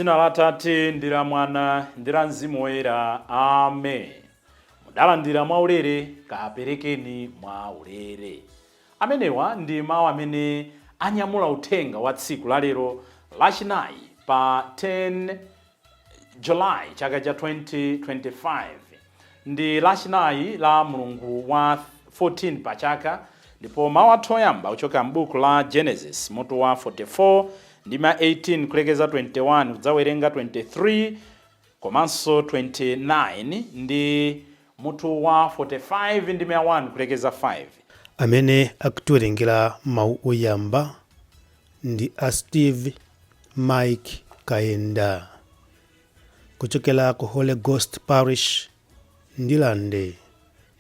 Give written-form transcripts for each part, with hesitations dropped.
Dzina la Atate ndi la Mwana ndi la Mzimu Woyera. Amen. Mudalandira mwaulere, kaperekeni mwaulere. Amenewa ndi mawu amene anyamula uthenga wa tsiku la lero Lachinayi pa 10 July chaka cha 2025. Ndi Lachinayi la mulungu wa 14 pa chaka, ndipo mawu athu oyamba kuchoka m'buku la Genesis mutu wa 44 ndime 18 kulekeza 21, kudzawerenga 23 komanso 29, ndi mutu wa 45 ndime 1 kulekeza 5. Amene akutiwerengera mawu oyamba ndi a Steve Mike Kayenda kuchokera ku Holy Ghost Parish, Ndirande,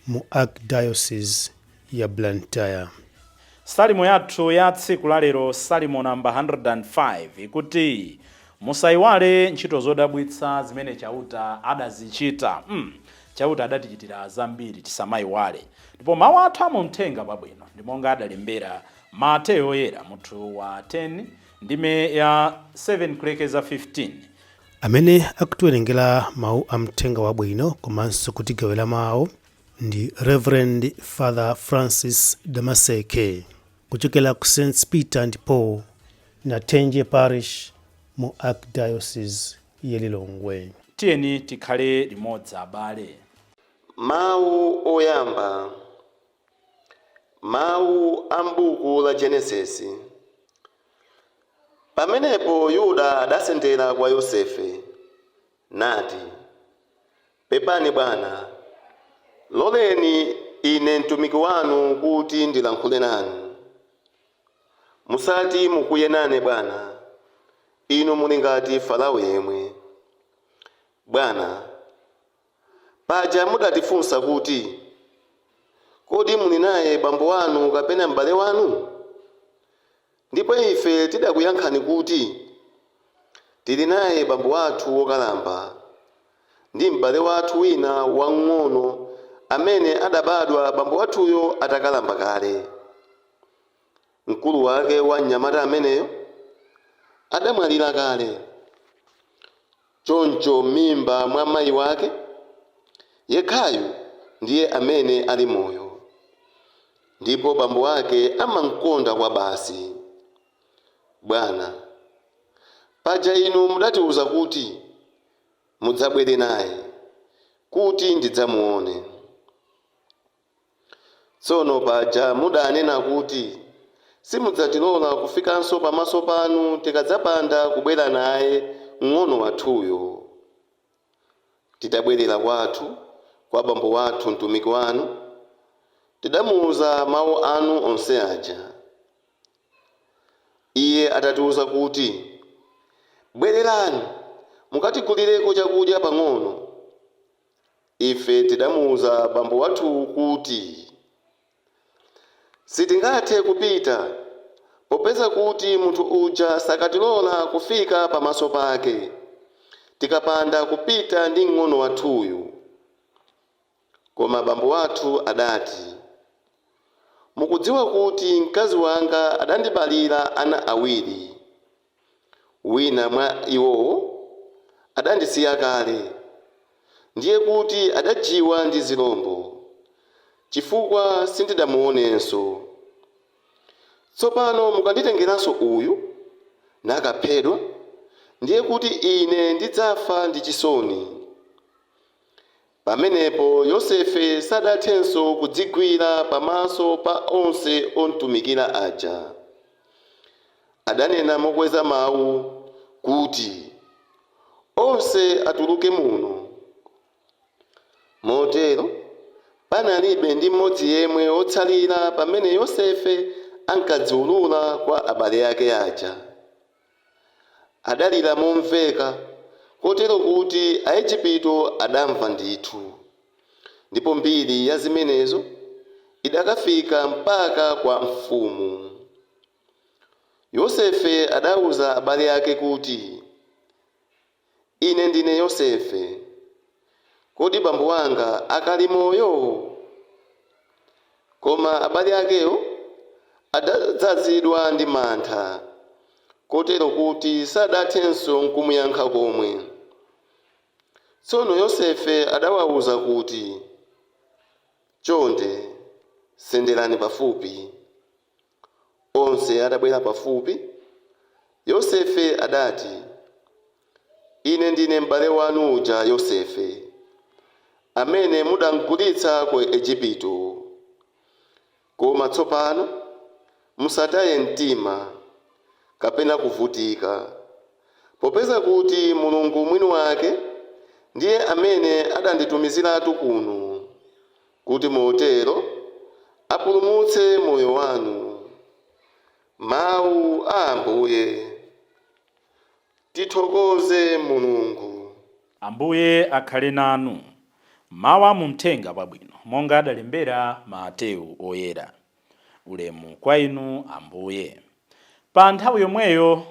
mu Archdiocese ya Blantyre. Salimo yathu ya tsiku la lero, Salimo namba 105, ikuti, "Musayiwale ntchito zodabwitsa zimene Chauta adazichita." Chauta adatichitira zambiri, tisamayiwale. Ndipo mawu athu amumthenga pabwino ndi monga adalembera Mateyo Oyera mutu wa 10 ndime ya 7 kulekeza 15. Amene akutiwerengera mawu a mthenga wabwino komanso kutigawira mawu ndi Reverend Father Francis Damaseke kuchokera ku St Peter and Paul, Nathenje Parish, mu Archdiocese ya Lilongwe. Tiyeni tikhale limodzi, abale. Mawu oyamba, mawu a m'buku la Genesisi. Pamenepo Yuda adasendera kwa Yosefe nati, "Pepani bwana, loleni ine mtumiki wanu kuti ndilankhule nanu. Musati mukwiye nane bwana, inu muli ngati Farao yemwe. Bwana, paja mudatifunsa kuti, 'Kodi muli naye bambo wanu kapena m'bale wanu?' Ndipo ife tidakuyankhani kuti, 'Tili naye bambo wathu wokalamba ndi m'bale wathu wina wamng'ono amene adabadwa bambo wathuyo atakalamba kale. Mkulu wake wa mnyamata ameneyo adamwalira kale. Choncho m'mimba mwa mayi wake, yekhayu ndiye amene ali moyo, ndipo bambo wake amamkonda kwabasi.' Bwana, paja inu mudatiwuza kuti, 'Mudzabwere naye, kuti ndidzamuone.' Tsono paja mudanena kuti simudzatilola kufikanso pamaso panu tikadzapanda kubwera naye mng'ono wathuyo. Titabwerera kwathu kwa bambo wathu mtumiki wanu, tidamuwuza mawu anu onse aja. Iye atatiwuza kuti, 'Bwererani mukatigulireko chakudya pang'ono,' ife tidamuwuza bambo wathu kuti, 'Sitingathe kupita, popeza kuti munthu uja sakatilola kufika pamaso pake tikapanda kupita ndi mng'ono wathuyu.' Koma bambo wathu adati, 'Mukudziwa kuti mkazi wanga adandibalira ana awiri. Wina mwa iwowo adandisiya kale, ndiye kuti adajiwa ndi zilombo, chifukwa sindidamuonenso. Tsopano mukanditengeranso uyu nakaphedwa, ndiye kuti ine ndidzafa ndi chisoni.' Pamenepo Yosefe sadathenso kudzigwira pamaso pa onse omtumikira aja. Adanena mokweza mawu kuti, 'Onse atuluke muno.' Motero panalibe ndi mmodzi yemwe wotsalira pamene Yosefe ankadziwulula kwa abale ake aja. Adalira momveka, kotero kuti Aejipito adamva ndithu. Ndipo mbiri ya zimenezo idakafika mpaka kwa mfumu. Yosefe adauza abale ake kuti, 'Ine ndine Yosefe. Kodi bambo wanga akali moyo?' Koma abale akewo adadzazidwa ndi mantha. Kotero kuti sadathenso nkumuyankha komwe. Tsono Yosefe adawawuza kuti, "Chonde, senderani pafupi." Onse adabwera pafupi, Yosefe adati, "Ine ndine m'bale wanu uja Yosefe, amene mudamugulitsa ku Igupto. Koma tsopano musataye mtima kapena kuvutika, popeza kuti Mulungu mwini wake ndiye amene adanditumiziratu kuno, kuti motero apulumutse moyo wanu." Mawu a Ambuye. Tithokoze Mulungu. Ambuye akhale nanu. Mawu a mumthenga wabwino monga adalembera Mateyu Oyera. Ulemu kwa inu, Ambuye. Pa nthawi yomweyo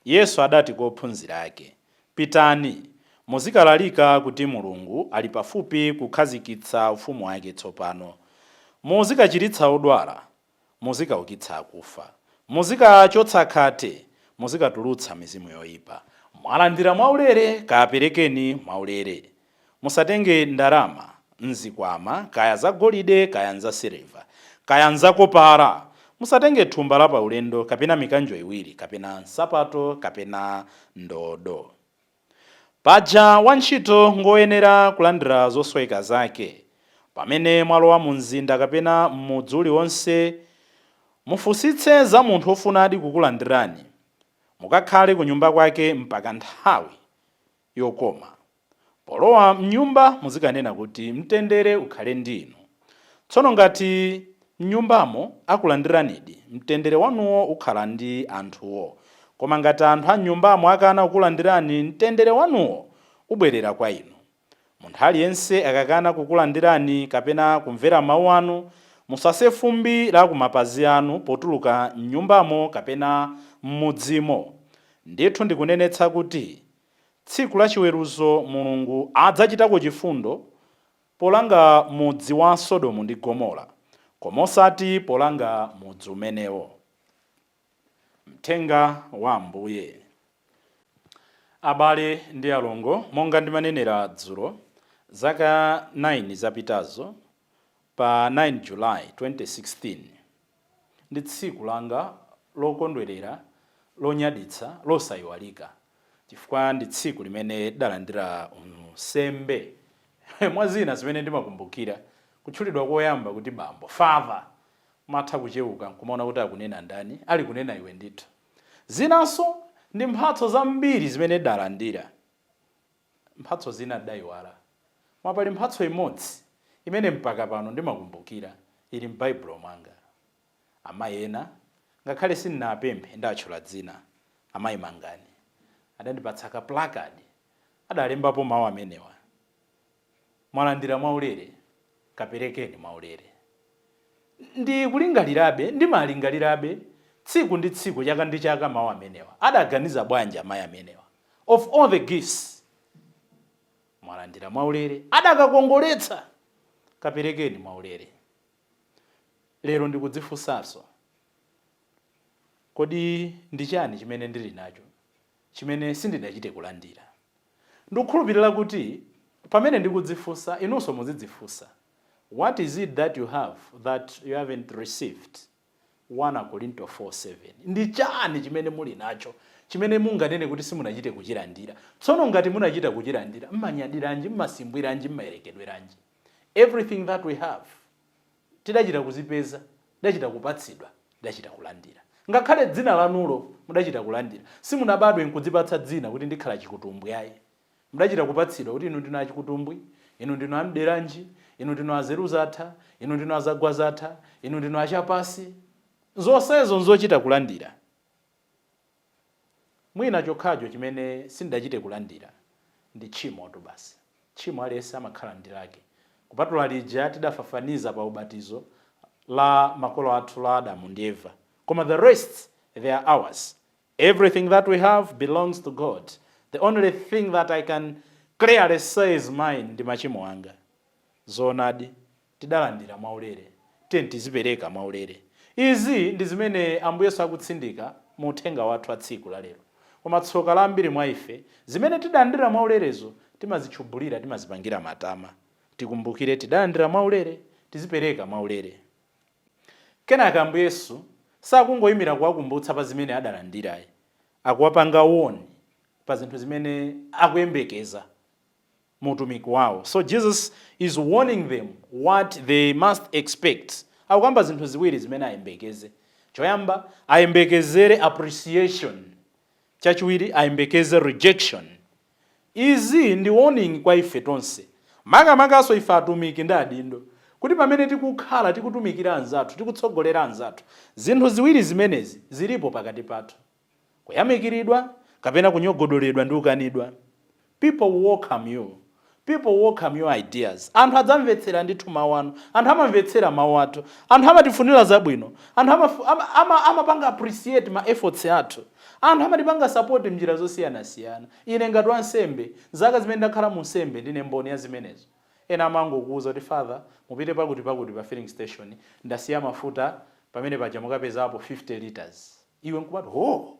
Yesu adati kwa ophunzira ake, "Pitani muzikalalika kuti Mulungu ali pafupi kukhazikitsa ufumu wake tsopano. Muzikachiritsa odwala, muzikaukitsa akufa, muzikachotsa khate, muzikatulutsa mizimu yoyipa. Mwalandira mwaulere, kaperekeni mwaulere. Musatenge ndalama mzikwama, kaya zagolide, kaya nzasiliva, kaya nzakopala. Musatenge thumba la paulendo, kapena mikanjo iwiri, kapena nsapato, kapena ndodo. Paja wantchito ngoyenera kulandira zosoweka zake. Pamene mwalowa mu mzinda kapena m'mudzi uliwonse, mufunsitse za munthu wofunadi kukulandirani. Mukakhale ku nyumba kwake mpaka nthawi yokoma. Polowa mnyumba muzikanena kuti, 'Mtendere ukhale ndi inu.' Tsono ngati mnyumbamo akulandiranidi, mtendere wanuwo ukhala ndi anthuwo. Koma ngati anthu a mnyumbamo akana kukulandirani, mtendere wanuwo ubwerera kwa inu. Munthu aliyense akakana kukulandirani kapena kumvera mawu anu, musase fumbi la kumapazi anu potuluka mnyumbamo kapena m'mudzimo. Ndithu ndikunenetsa kuti tsiku la chiweruzo Mulungu adzachitako chifundo polanga mudzi wa Sodomu ndi Gomora, koma osati polanga mudzi umenewo." Mthenga wa Ambuye. Abale ndi alongo, monga ndimanenera dzulo, zaka 9 zapitazo, pa 9 July 2016, ndi tsiku langa lokondwerera, lonyaditsa, losayiwalika, chifukwa ndi tsiku limene dalandira unsembe. Mwa zina zimene ndimakumbukira, kutchulidwa koyamba kuti bambo, father. Matha kuchewuka nkumaona kuti akunena ndani, ali kunena iwe ndithu. Zinanso ndi mphatso zambiri zimene dalandira. Mphatso zina dayiwala, mwapali mphatso imodzi imene mpaka pano ndimakumbukira, ili m'Baibulo mwanga. Amayi ena, ngakhale sindinapemphe, ndatchula dzina, Amayi Mangani, adandipatsa ka placard, adalembapo mawu amenewa, "Mwalandira mwaulere, kaperekeni mwaulere." Ndikulingalirabe, ndimalingalirabe tsiku ndi tsiku, chaka ndi chaka, mawu amenewa. Adaganiza bwanji amayi amenewa? Of all the gifts, "Mwalandira mwaulere," adakakongoletsa, "kaperekeni mwaulere." Lero ndikudzifunsanso, kodi ndi chani chimene ndili nacho chimene sindidachite kulandira? Ndikukhulupirira kuti pamene ndikudzifunsa, inunso muzidzifunsa, what is it that you have that you haven't received? 1 Korinto 4:7. Ndi chani chimene muli nacho chimene munganene kuti simunachite kuchilandira? Tsono ngati munachita kuchilandira, mmanyadiranji, mmasimbwiranji, mmayerekedweranji? Everything that we have tidachita kuzipeza, tidachita kupatsidwa, tidachita kulandira. Ngakhale dzina lanulo mudachita kulandira. Simunabadwe nkudzipatsa dzina kuti ndikhala Chikutumbwi, ayi. Mudachita kupatsidwa kuti inu ndinu Achikutumbwi, inu ndinu Amderanji, inu ndinu Azeru Zatha, inu ndinu Azagwa Zatha, inu ndinu Achapasi. Zonsezo nzochita kulandira. Mwina chokhacho chimene sindidachite kulandira ndi tchimotu basi. Tchimo aliyense amakhala ndi lake, kupatula lija tidafafaniza pa ubatizo la makolo athu, la Adamu ndi Eva. Koma the rest, they are ours. Everything that we have belongs to God. The only thing that I can clearly say is mine ndi machimo anga. Zoonadi, tidalandira mwaulere, tiye tizipereka mwaulere. Izi ndi zimene Ambuye Yesu akutsindika mu uthenga wathu wa tsiku la lero. Koma tsoka la ambiri mwa ife, zimene tidalandira mwaulerezo timazitchubulira, timazipangira matama. Tikumbukire, tidalandira mwaulere, tizipereka mwaulere. Kenaka Ambuye Yesu sakungoyimira kuwakumbutsa pa zimene adalandirayi, akuwapanga warn pa zinthu zimene akuyembekeza mu utumiki wawo. So Jesus is warning them what they must expect. Akukamba zinthu ziwiri zimene ayembekeze. Choyamba, ayembekezere appreciation. Chachiwiri, ayembekeze rejection. Izi ndi warning kwa ife tonse, makamakaso ife atumiki ndi adindo, kuti pamene tikukhala tikutumikira anzathu, tikutsogolera anzathu, zinthu ziwiri zimenezi zilipo pakati pathu: kuyamikiridwa kapena kunyogodoledwa ndi kukanidwa. People welcome you, people welcome your ideas. Anthu adzamvetsera ndithu mawu anu. Anthu amamvetsera mawu athu, anthu amatifunira zabwino, anthu amapanga appreciate ma efforts athu, anthu amatipanga support mnjira zosiyanasiyana. Ine ngati wansembe, zaka zimene ndakhala mu nsembe, ndine mboni ya zimenezo. Ena amangokuwuza kuti, "Father, mupite pakuti pakuti pa filling station, ndasiya mafuta pamene paja, mukapezapo 50 liters." Iwe nkumati, "Ho,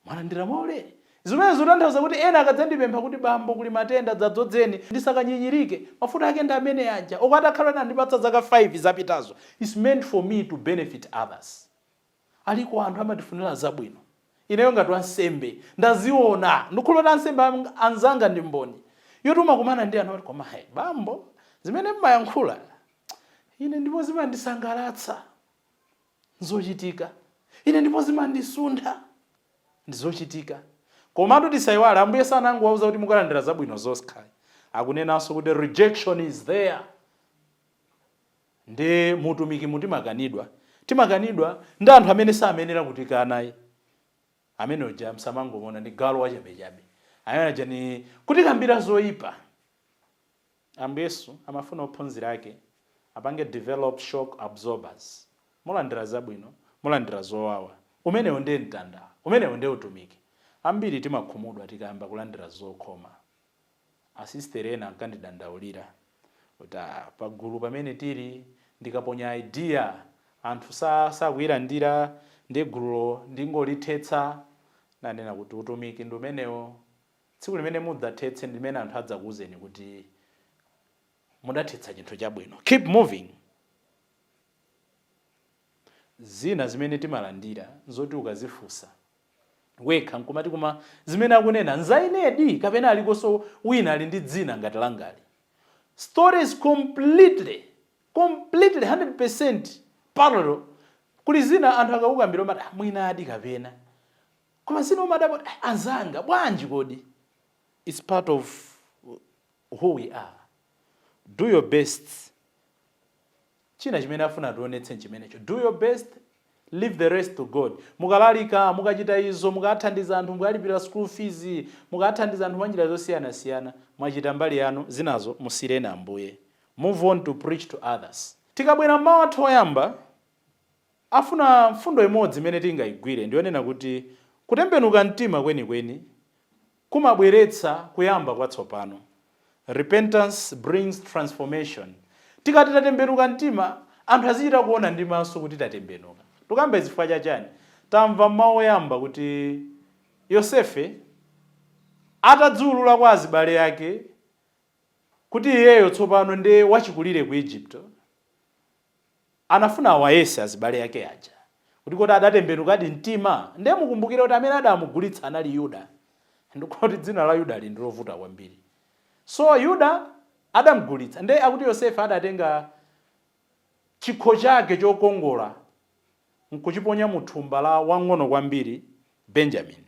mwalandira mwaulere." Zimene zikutanthauza kuti ena akadzandipempha kuti, "Bambo, kuli matenda, dzadzodzeni," ndisakanyinyirike. Mafuta ake ndi amene aja okati akhala nandipatsa zaka 5 zapitazo. It's meant for me to benefit others. Aliko anthu amatifunira zabwino. Ineyo ngati wansembe ndaziona, ndikhulupirira ansembe anzanga ndi mboni yoti umakumana ndi anthu ati, "Koma hey, bambo, zimene mmayankhula ine ndipo zimandisangalatsa, nzochitika. Ine ndipo zimandisuntha, ndizochitika." Komatu tisayiwale, Ambuye sanangowauza kuti mukalandira zabwino zokha, akunenanso kuti rejection is there. Ndi mutumiki mutimakanidwa, timakanidwa ndi anthu amene samenera kutikanayi. Amene uja msamangomona ndi galu wachabechabe, amene aja ni kutikambira zoyipa. Ambuye Yesu amafuna ophunzira ake apange develop shock absorbers. Mulandira zabwino, mulandira zowawa. Umenewo ndiye mtanda, umenewo ndiye utumiki. Ambiri timakhumudwa tikayamba kulandira zokhoma. Asistere ena ankandidandaulira kuti, "Ah, pagulu pamene tili ndikaponya idea anthu sakuyilandira, ndi gululo ndingolithetsa." Nanena kuti utumiki ndi umenewo. Tsiku limene mudzathetse ndi limene anthu adzakuwuzeni kuti mudathetsa chinthu chabwino. Keep moving. Zina zimene timalandira nzoti ukazifunsa wekha nkumati, "Koma zimene akunena nzainedi kapena alikonso wina ali ndi dzina ngati langali?" Stories completely, completely 100% parallel. Kuli zina anthu akakukambira umati, "Ah, mwina adi kapena." Koma zina umadabwa, "Ah, anzanga bwanji kodi?" It's part of who we are. Do your best. China chimene afuna tionetse nchimenecho: do your best, leave the rest to God. Mukalalika, mukachita izo, mukathandiza anthu, mukalipira school fees, mukathandiza anthu mwanjira zosiyanasiyana, mwachita mbali yanu, zinazo musireni Ambuye. Move on to preach to others. Tikabwera mmawu athu oyamba, afuna mfundo imodzi imene tingayigwire, ndiyonena kuti kutembenuka mtima kwenikweni kumabweretsa kuyamba kwatsopano. Repentance brings transformation. Tikati tatembenuka mtima, anthu azichita kuona ndi maso kuti tatembenuka. Tukamba chifukwa chachani? Tamva mawu oyamba kuti Yosefe atadziwulula kwa azibale ake kuti iyeyo tsopano ndiye wachikulire ku Igupto, anafuna awayese azibale ake aja kuti kodi adatembenukadi mtima. Ndiye mukumbukire kuti amene adamugulitsa anali Yuda, ndikuti dzina la Yuda li ndilovuta kwambiri. So Yuda adamugulitsa. Ndiye akuti Yosefe adatenga chikho chake chokongola nkuchiponya mu thumba la wang'ono kwambiri, Benjamin.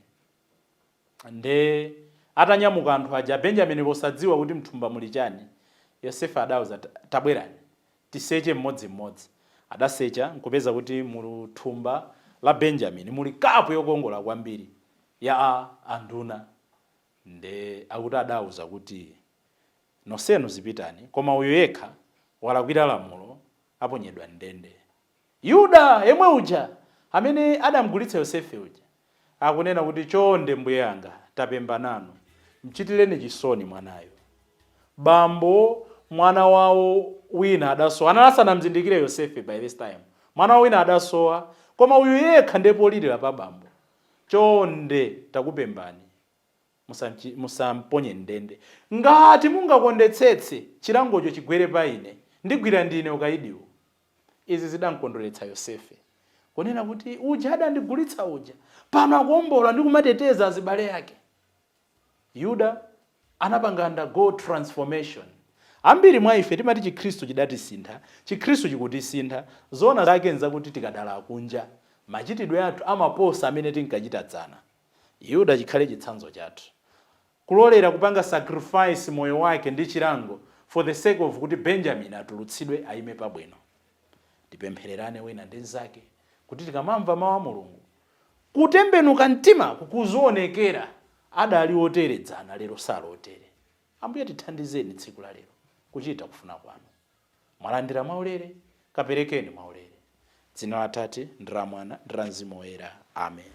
Nde atanyamuka anthu aja, Benjamin posadziwa kuti mthumba muli chani, Yosefe adauza, "Tabwerani tiseche mmodzimmodzi." Adasecha nkupeza kuti mu thumba la Benjamin muli kapu yokongola kwambiri ya anduna. Nde akuti adauza kuti, "Nonsenu zipitani, koma uyu yekha walakwira lamulo, aponyedwa ndende." Yuda yemwe uja amene adamugulitsa Yosefe uja akunena kuti, "Chonde mbuye anga, tapemba nanu, mchitireni chisoni mwanayo." Bambo mwana wawo wina adasowa, anali asanamzindikire Yosefe by this time. Mwana wina adasowa, koma uyu yekha ndiye polirira pa bambo. Chonde takupembani, musamponye ndende. Ngati mungakondetsetse chilangocho chigwere pa ine, ndigwira ndine ukaidiwo. Izi zidamkondweretsa Yosefe, kunena kuti uja adandigulitsa uja pano akuombola ndi kumateteza azibale ake. Yuda anapanga undergo transformation. Ambiri mwa ife timati Chikhristu chidatisintha, Chikhristu chikutisintha. Zoona zake nzakuti tikadala akunja, machitidwe athu amaposa amene tinkachita dzana. Yuda chikhale chitsanzo chathu, kulolera kupanga sacrifice moyo wake ndi chilango for the sake of kuti Benjamin atulutsidwe, ayime pabwino. Tipemphererane wina ndi mnzake kuti tikamamva mawu a Mulungu, kutembenuka mtima kukuzionekera. Adali otere dzana, lero salotere. Ambuye, tithandizeni tsiku la lero kuchita kufuna kwanu. Mwalandira mwaulere, kaperekeni mwaulere. Dzina la Atate ndi la Mwana ndi la Mzimu Woyera, amen.